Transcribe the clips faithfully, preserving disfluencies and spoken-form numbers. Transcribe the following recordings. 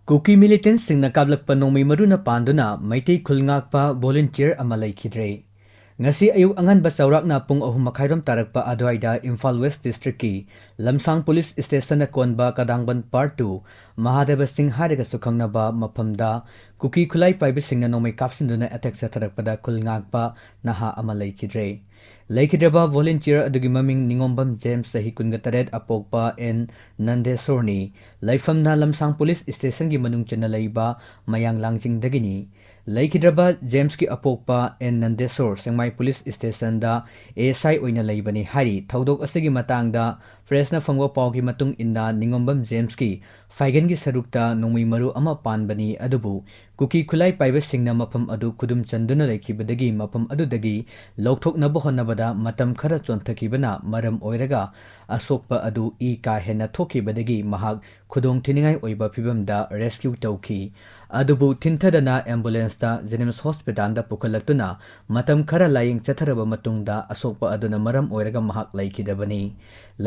ꯀꯨꯀꯤ ꯃꯤꯂꯤꯇꯦꯟꯠꯁꯤꯡꯅ ꯀꯥꯞꯂꯛꯄ ꯅꯣꯡꯃꯩ ꯃꯔꯨꯅ ꯄꯥꯟꯗꯨꯅ ꯃꯩꯇꯩ ꯈꯨꯜ ꯉꯥꯛꯄ ꯚꯣꯂꯨꯟꯇꯤꯌꯔ ꯑꯃ ꯂꯩꯈꯤꯗ꯭ꯔꯦ꯫ ꯉꯁꯤ ꯑꯌꯨꯛ ꯑꯉꯟꯕ ꯆꯥꯎꯔꯥꯛꯅ ꯄꯨꯡ ꯑꯍꯨꯝ ꯃꯈꯥꯏꯔꯣꯝ ꯇꯥꯔꯛꯄ ꯑꯗꯨꯋꯥꯏꯗ ꯏꯝꯐꯥꯜ ꯋꯦꯁ꯭ꯠ ꯗꯤꯁꯇ꯭ꯔꯤꯛꯀꯤ ꯂꯝꯁꯥꯡ ꯄꯨꯂꯤꯁ ꯁ꯭ꯇꯦꯁꯟꯅ ꯀꯣꯟꯕ ꯀꯗꯥꯡꯕꯟ ꯄꯥꯔꯠ ꯇꯨ, ꯃꯍꯥꯗꯦꯕ ꯁꯤꯡ ꯍꯥꯏꯔꯒꯁꯨ ꯈꯪꯅꯕ ꯃꯐꯝꯗ ꯀꯨꯀꯤ ꯈꯨꯠꯂꯥꯏ ꯄꯥꯏꯕꯁꯤꯡꯅ ꯅꯣꯡꯃꯩ ꯀꯥꯞꯁꯤꯟꯗꯨꯅ ꯑꯦꯇꯦꯛ ꯆꯠꯊꯔꯛꯄꯗ ꯈꯨꯜ ꯉꯥꯛꯄ ꯅꯍꯥ ꯑꯃ ꯂꯩꯈꯤꯗ꯭ꯔꯦ꯫ ꯂꯩꯈꯤꯗ꯭ꯔꯕ ꯚꯣꯂꯨꯟꯇꯤꯌꯔ ꯑꯗꯨꯒꯤ ꯃꯃꯤꯡ ꯅꯤꯉꯣꯝꯕꯝ ꯖꯦꯝꯁ, ꯆꯍꯤ ꯀꯨꯟꯒ ꯇꯔꯦꯠ, ꯑꯄꯣꯛꯄ ꯑꯦꯟ ꯅꯟꯗꯦꯁꯣꯔꯅꯤ꯫ ꯂꯩꯐꯝꯅ ꯂꯝꯁꯥꯡ ꯄꯨꯂꯤꯁ ꯁ꯭ꯇꯦꯁꯟꯒꯤ ꯃꯅꯨꯡ ꯆꯟꯅ ꯂꯩꯕ ꯃꯌꯥꯡ ꯂꯥꯡꯖꯤꯡꯗꯒꯤꯅꯤ꯫ ꯂꯩꯈꯤꯗ꯭ꯔꯕ ꯖꯦꯝꯁꯀꯤ ꯑꯄꯣꯛꯄ ꯑꯦꯟ ꯅꯟꯗꯦꯁꯣꯔ ꯁꯦꯡꯃꯥꯏ ꯄꯨꯂꯤꯁ ꯁ꯭ꯇꯦꯁꯟꯗ ꯑꯦ ꯑꯦꯁ ꯑꯥꯏ ꯑꯣꯏꯅ ꯂꯩꯕꯅꯤ ꯍꯥꯏꯔꯤ꯫ ꯊꯧꯗꯣꯛ ꯑꯁꯤꯒꯤ ꯃꯇꯥꯡꯗ ꯄ꯭ꯔꯦꯁꯅ ꯐꯪꯕ ꯄꯥꯎꯒꯤ ꯃꯇꯨꯡ ꯏꯟꯅ, ꯅꯤꯉꯣꯝꯕꯝ ꯖꯦꯝꯁꯀꯤ ꯐꯥꯏꯒꯟꯒꯤ ꯁꯔꯨꯛꯇ ꯅꯣꯡꯃꯩ ꯃꯔꯨ ꯑꯃ ꯄꯥꯟꯕꯅꯤ, ꯑꯗꯨꯕꯨ ꯀꯨꯀꯤ ꯈꯨꯠꯂꯥꯏ ꯄꯥꯏꯕꯁꯤꯡꯅ ꯃꯐꯝ ꯑꯗꯨ ꯈꯨꯗꯨꯝ ꯆꯟꯗꯨꯅ ꯂꯩꯈꯤꯕꯗꯒꯤ ꯃꯐꯝ ꯑꯗꯨꯗꯒꯤ ꯂꯧꯊꯣꯛꯅꯕ ꯍꯣꯠꯅꯕꯗ ꯃꯇꯝ ꯈꯔ ꯆꯣꯟꯊꯈꯤꯕꯅ ꯃꯔꯝ ꯑꯣꯏꯔꯒ ꯑꯁꯣꯛꯄ ꯑꯗꯨ ꯏ ꯀꯥ ꯍꯦꯟꯅ ꯊꯣꯛꯈꯤꯕꯗꯒꯤ ꯃꯍꯥꯛ ꯈꯨꯗꯣꯡ ꯊꯤꯅꯤꯡꯉꯥꯏ ꯑꯣꯏꯕ ꯐꯤꯚꯝꯗ ꯔꯦꯁꯀ꯭ꯌꯨ ꯇꯧꯈꯤ꯫ ꯑꯗꯨꯕꯨ ꯊꯤꯟꯊꯗꯅ ꯑꯦꯝꯕꯨꯂꯦꯟꯁꯇ ꯖꯦꯅꯤꯝꯁ ꯍꯣꯁꯄꯤꯇꯥꯜꯗ ꯄꯨꯈꯠꯂꯛꯇꯨꯅ ꯃꯇꯝ ꯈꯔ ꯂꯥꯌꯦꯡ ꯆꯠꯊꯔꯕ ꯃꯇꯨꯡꯗ ꯑꯁꯣꯛꯄ ꯑꯗꯨꯅ ꯃꯔꯝ ꯑꯣꯏꯔꯒ ꯃꯍꯥꯛ ꯂꯩꯈꯤꯗꯕꯅꯤ꯫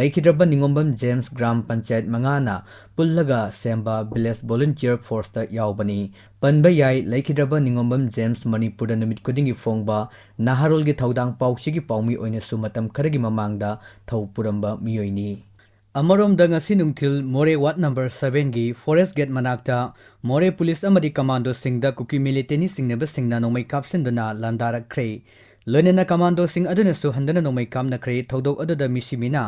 ꯂꯩꯈꯤꯗ꯭ꯔꯕ ꯅꯤꯉꯣꯝꯕꯝ ꯖꯦꯝꯁ ꯒ꯭ꯔꯥꯝ ꯄꯟꯆꯥꯌꯠ ꯃꯉꯥꯅ ꯄꯨꯜꯂꯒ ꯁꯦꯝꯕ ꯚꯤꯂꯦꯖ ꯚꯣꯂꯨꯟꯇꯤꯌꯔ ꯐꯣꯔꯁꯇ ꯌꯥꯎꯕꯅꯤ꯫ ꯄꯟꯕ ꯌꯥꯏ, ꯂꯩꯈꯤꯗ꯭ꯔꯕ ꯅꯤꯉꯣꯝꯕꯝ ꯖꯦꯝꯁ ꯃꯅꯤꯄꯨꯔꯗ ꯅꯨꯃꯤꯠ ꯈꯨꯗꯤꯡꯒꯤ ꯐꯣꯡꯕ ꯅꯍꯥꯔꯣꯜꯒꯤ ꯊꯧꯗꯥꯡ ꯄꯥꯎꯆꯦꯒꯤ ꯄꯥꯎꯃꯤ ꯑꯣꯏꯅꯁꯨ ꯃꯇꯝ ꯈꯔꯒꯤ ꯃꯃꯥꯡꯗ ꯊꯧ ꯄꯨꯔꯝꯕ ꯃꯤꯑꯣꯏꯅꯤ꯫ ꯑꯃꯔꯣꯝꯗ, ꯉꯁꯤ ꯅꯨꯡꯊꯤꯜ ꯃꯣꯔꯦ ꯋꯥꯔꯗ ꯅꯝꯕꯔ ꯁꯚꯦꯟꯒꯤ ꯐꯣꯔꯦꯁ ꯒꯦꯠ ꯃꯅꯥꯛꯇ ꯃꯣꯔꯦ ꯄꯨꯂꯤꯁ ꯑꯃꯗꯤ ꯀꯃꯥꯟꯗꯣꯁꯤꯡꯗ ꯀꯨꯀꯤ ꯃꯤꯂꯤꯇꯦꯟꯠꯅꯤ ꯆꯤꯡꯅꯕꯁꯤꯡꯅ ꯅꯣꯡꯃꯩ ꯀꯥꯞꯁꯤꯟꯗꯨꯅ ꯂꯥꯟꯗꯥꯔꯛꯈ꯭ꯔꯦ꯫ ꯂꯣꯏꯅꯅ ꯀꯃꯥꯟꯗꯣꯁꯤꯡ ꯑꯗꯨꯅꯁꯨ ꯍꯟꯗꯨꯅ ꯅꯣꯡꯃꯩ ꯀꯥꯞꯅꯈ꯭ꯔꯦ꯫ ꯊꯧꯗꯣꯛ ꯑꯗꯨꯗ ꯃꯤꯁꯤ ꯃꯤꯅꯥ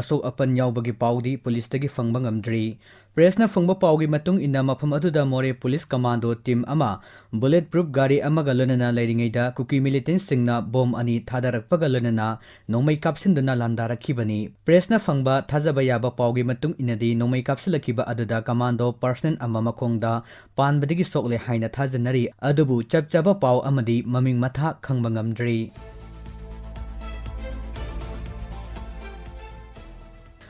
ꯑꯁꯣꯛ ꯑꯄꯟ ꯌꯥꯎꯕꯒꯤ ꯄꯥꯎꯗꯤ ꯄꯨꯂꯤꯁꯇꯒꯤ ꯐꯪꯕ ꯉꯝꯗ꯭ꯔꯤ꯫ ꯄ꯭ꯔꯦꯁꯅ ꯐꯪꯕ ꯄꯥꯎꯒꯤ ꯃꯇꯨꯡ ꯏꯟꯅ, ꯃꯐꯝ ꯑꯗꯨꯗ ꯃꯣꯔꯦ ꯄꯨꯂꯤꯁ ꯀꯃꯥꯟꯗꯣ ꯇꯤꯝ ꯑꯃ ꯕꯨꯂꯦꯠ ꯄ꯭ꯔꯨꯐ ꯒꯥꯔꯤ ꯑꯃꯒ ꯂꯣꯏꯅꯅ ꯂꯩꯔꯤꯉꯩꯗ ꯀꯨꯀꯤ ꯃꯤꯂꯤꯇꯦꯟꯠꯁꯤꯡꯅ ꯕꯣꯝ ꯑꯅꯤ ꯊꯥꯗꯔꯛꯄꯒ ꯂꯣꯏꯅꯅ ꯅꯣꯡꯃꯩ ꯀꯥꯞꯁꯤꯟꯗꯨꯅ ꯂꯥꯟꯗꯥꯔꯛꯈꯤꯕꯅꯤ꯫ ꯄ꯭ꯔꯦꯁꯅ ꯐꯪꯕ ꯊꯥꯖꯕ ꯌꯥꯕ ꯄꯥꯎꯒꯤ ꯃꯇꯨꯡ ꯏꯟꯅꯗꯤ, ꯅꯣꯡꯃꯩ ꯀꯥꯞꯁꯤꯜꯂꯛꯈꯤꯕ ꯑꯗꯨꯗ ꯀꯃꯥꯟꯗꯣ ꯄꯔꯁꯅꯦꯜ ꯑꯃ ꯃꯈꯣꯡꯗ ꯄꯥꯟꯕꯗꯒꯤ ꯁꯣꯛꯂꯦ ꯍꯥꯏꯅ ꯊꯥꯖꯅꯔꯤ, ꯑꯗꯨꯕꯨ ꯆꯞ ꯆꯥꯕ ꯄꯥꯎ ꯑꯃꯗꯤ ꯃꯃꯤꯡ ꯃꯊꯥ ꯈꯪꯕ ꯉꯝꯗ꯭ꯔꯤ꯫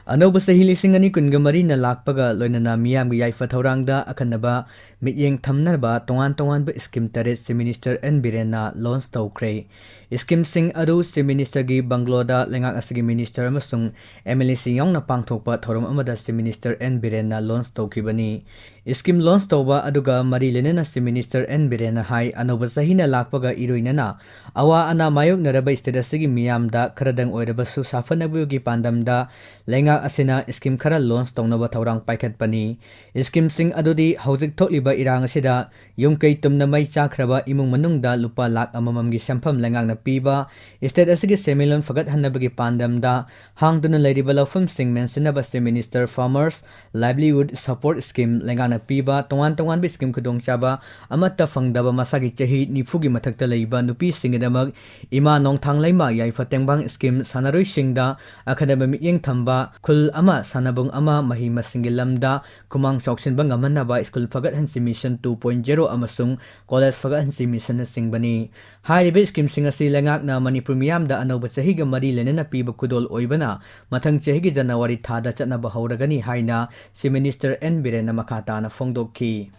ꯑꯅꯧꯕ ꯆꯍꯤ ꯂꯤꯁꯤꯡ ꯑꯅꯤ ꯀꯨꯟꯒ ꯃꯔꯤꯅ ꯂꯥꯛꯄꯒ ꯂꯣꯏꯅꯅ ꯃꯤꯌꯥꯝꯒꯤ ꯌꯥꯏꯐ ꯊꯧꯔꯥꯡꯗ ꯑꯈꯟꯅꯕ ꯃꯤꯠꯌꯦꯡ ꯊꯝꯅꯕ ꯇꯣꯉꯥꯟ ꯇꯣꯉꯥꯟꯕ ꯁ꯭ꯀꯤꯝ ꯇꯔꯦꯠ Chief Minister N ꯕꯤꯔꯦꯟꯅ ꯂꯣꯟꯆ ꯇꯧꯈ꯭ꯔꯦ꯫ ꯁ꯭ꯀꯤꯝꯁꯤꯡ ꯑꯗꯨ Chief Ministerꯒꯤ ꯕꯪꯒ꯭ꯂꯣꯗ ꯂꯩꯉꯥꯛ ꯑꯁꯤꯒꯤ ꯃꯤꯅꯤꯁꯇꯔ ꯑꯃꯁꯨꯡ MLAꯁꯤꯡ ꯌꯥꯎꯅ ꯄꯥꯡꯊꯣꯛꯄ ꯊꯧꯔꯝ ꯑꯃꯗ Chief Minister N ꯕꯤꯔꯦꯟꯅ ꯂꯣꯟꯆ ꯇꯧꯈꯤꯕꯅꯤ꯫ ꯁ꯭ꯀꯤꯝ ꯂꯣꯟꯆ ꯇꯧꯕ ꯑꯗꯨꯒ ꯃꯔꯤ ꯂꯩꯅꯅ Chief Minister N ꯕꯤꯔꯦꯟꯅ ꯍꯥꯏ, ꯑꯅꯧꯕ ꯆꯍꯤꯅ ꯂꯥꯛꯄꯒ ꯏꯔꯣꯏꯅꯅ ꯑꯋꯥ ꯑꯅꯥ ꯃꯥꯌꯣꯛꯅꯔꯕ ꯁ꯭ꯇꯦꯠ ꯑꯁꯤꯒꯤ ꯃꯤꯌꯥꯝꯗ ꯈꯔꯗꯪ ꯑꯣꯏꯔꯕꯁꯨ ꯁꯥꯐꯅꯕꯒꯤ ꯄꯥꯟꯗꯝꯗ ꯂꯩꯉꯥꯛ ꯑꯁꯤꯅ ꯁ꯭ꯀꯤꯝ ꯈꯔ ꯂꯣꯟꯆ ꯇꯧꯅꯕ ꯊꯧꯔꯥꯡ ꯄꯥꯏꯈꯠꯄꯅꯤ꯫ ꯁ꯭ꯀꯤꯝꯁꯤꯡ ꯑꯗꯨꯗꯤ ꯍꯧꯖꯤꯛ ꯊꯣꯛꯂꯤꯕ ꯏꯔꯥꯡ ꯑꯁꯤꯗ ꯌꯨꯝ ꯀꯩ ꯇꯨꯝꯅ ꯃꯩ ꯆꯥꯛꯈ꯭ꯔꯕ ꯏꯃꯨꯡ ꯃꯅꯨꯡꯗ ꯂꯨꯄꯥ ꯂꯥꯈ ꯑꯃꯃꯝꯒꯤ ꯁꯦꯟꯐꯝ ꯂꯩꯉꯥꯛꯅ ꯄꯤꯕ, ꯁ꯭ꯇꯦꯠ ꯑꯁꯤꯒꯤ ꯁꯦꯟꯃꯤꯠꯂꯣꯟ ꯐꯒꯠꯍꯟꯅꯕꯒꯤ ꯄꯥꯟꯗꯝꯗ ꯍꯥꯡꯗꯨꯅ ꯂꯩꯔꯤꯕ ꯂꯧꯐꯝꯁꯤꯡ ꯃꯦꯟꯁꯤꯟꯅꯕ Chief Minister Farmers Livelihood Support Scheme ꯂꯩꯉꯥꯛꯅ ꯄꯤꯕ ꯇꯣꯉꯥꯟ ꯇꯣꯉꯥꯟꯕ ꯁ꯭ꯀꯤꯝ ꯈꯨꯗꯣꯡꯆꯥꯕ ꯑꯃꯠꯇ ꯐꯪꯗꯕ ꯃꯁꯥꯒꯤ ꯆꯍꯤ ꯅꯤꯐꯨꯒꯤ ꯃꯊꯛꯇ ꯂꯩꯕ ꯅꯨꯄꯤꯁꯤꯡꯒꯤꯗꯃꯛ ꯏꯃꯥ ꯅꯣꯡꯊꯥꯡ ꯂꯩꯃ ꯌꯥꯏꯐ ꯇꯦꯡꯕꯥꯡ ꯁ꯭ꯀꯤꯝ, ꯁꯥꯟꯅꯔꯣꯏꯁꯤꯡꯗ ꯑꯈꯟꯅꯕ ꯃꯤꯠꯌꯦꯡ ꯊꯝꯕ, ꯈꯨꯜ ꯑꯃ, ꯁꯥꯟꯅꯕꯨꯡ ꯑꯃ, ꯃꯍꯩ ꯃꯁꯤꯡꯒꯤ ꯂꯝꯗ ꯈꯨꯃꯥꯡ ꯆꯥꯎꯁꯤꯟꯕ ꯉꯝꯍꯟꯅꯕ ꯁ꯭ꯀꯨꯜ ꯐꯒꯠꯍꯟꯁꯤ ꯃꯤꯁꯟ two point zero ꯑꯃꯁꯨꯡ ꯀꯣꯂꯦꯖ ꯐꯒꯠꯍꯟꯁꯤ ꯃꯤꯁꯟꯅꯆꯤꯡꯕꯅꯤ꯫ ꯍꯥꯏꯔꯤꯕ ꯁ꯭ꯀꯤꯝꯁꯤꯡ ꯑꯁꯤ ꯂꯩꯉꯥꯛꯅ ꯃꯅꯤꯄꯨꯔ ꯃꯤꯌꯥꯝꯗ ꯑꯅꯧꯕ ꯆꯍꯤꯒ ꯃꯔꯤ ꯂꯩꯅꯅ ꯄꯤꯕ ꯈꯨꯗꯣꯜ ꯑꯣꯏꯕꯅ ꯃꯊꯪ ꯆꯍꯤꯒꯤ ꯖꯅꯋꯥꯔꯤ ꯊꯥꯗ ꯆꯠꯅꯕ ꯍꯧꯔꯒꯅꯤ ꯍꯥꯏꯅ Chief Minister N ꯕꯤꯔꯦꯟꯅ ꯃꯈꯥ ꯇꯥꯅ ꯐꯣꯡꯗꯣꯛꯈꯤ꯫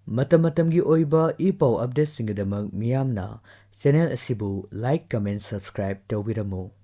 ꯃꯇꯝ ꯃꯇꯝꯒꯤ ꯑꯣꯏꯕ ꯏ ꯄꯥꯎ ꯑꯞꯗꯦꯠꯁꯤꯡꯒꯤꯗꯃꯛ ꯃꯤꯌꯥꯝꯅ ꯆꯦꯅꯦꯜ ꯑꯁꯤꯕꯨ like, comment, subscribe ꯇꯧꯕꯤꯔꯝꯃꯨ꯫